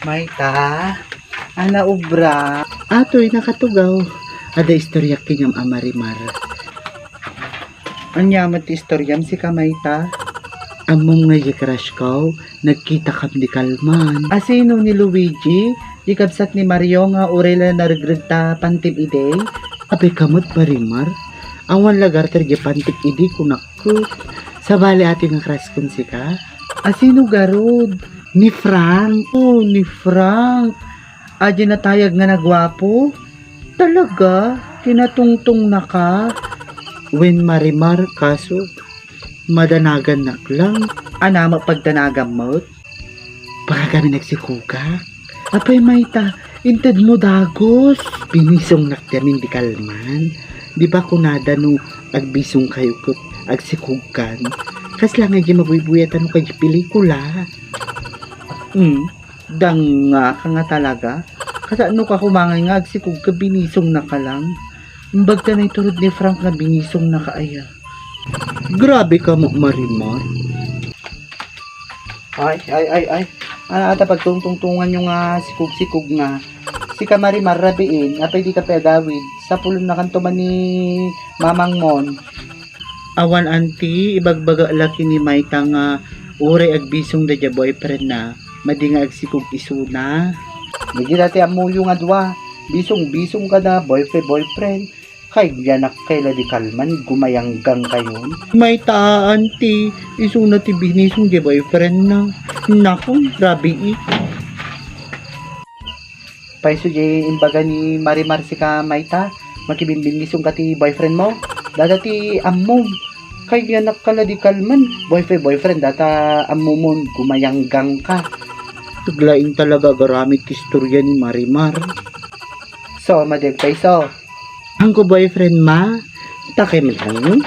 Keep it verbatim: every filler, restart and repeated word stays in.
Mayta, ana ubra. Atoy, nakatugaw. Adda istoriak ken ni Marimar. Ania met ti istoriam, sika Mayta? Ammom nga diay crush ko, nagkitakam di kalman. Asino, ni Luigi? Diay kabsat ni Mario nga uray la naregreg ta pantib idi? Apay ka met, Marimar? Awan la garud diay pantib idi, kunak. Sabali, atoy nga crush kon sika. Asino garud? Ni Frank. Oh, ni Frank. Adi natayag nga naguapo? Talaga? Kinatungtongnaka? Wen, Marimar, kaso madanagannak lang. Ania met pagdanagam met? Baka kami nagsikugak. Apay, Mayta, intedmo dagus. Binisongnak ti amin di kalman. Di ba kunada no agbisongkayo ket agsikugkan? Kasla nga diay mabuybuyatan no kadi pelikula. Hmm, dangngaka nga talaga. Kasano ka kumangan nga agsikog ket binisongnaka lang? Imbag ta naiturod ni Frank nga binisongnaka aya. Grabe ka, Ma-, Marimar. Ay, ay, ay, ay. Ania ta pagtungtungtunganyo nga sikog-sikog nga? Sika, Marimar, rabiin, apay dika pay agawid? Sapulennakanto man ni mamangmon. Awan, auntie, ibagbaga la ken ni Mayta nga uray agbisong daydiay boyfriendna, madi nga agsikog isuna. Dagita ti ammoyo nga dua, bisong-bisong kada boyfriend, boyfriend. Kayat nga nakkaila di kalman, gumayanggangkayon. Mayta, auntie, isuna ti binisong diay boyfriendna. Naku, rabii. Pay isu diay imbaga ni Marimar, sika Mayta, makibimbingisongka ti boyfriendmo. Dayta ti ammom. Kayat nga nakkaila di kalman, boyfriend, boyfriend, dayta ammomon, gumayanggangka. Naglaing talaga agaramid ti istoria ni Marimar. So, madi pay isu. Haanko boyfriend, Ma. Takay met, hmm?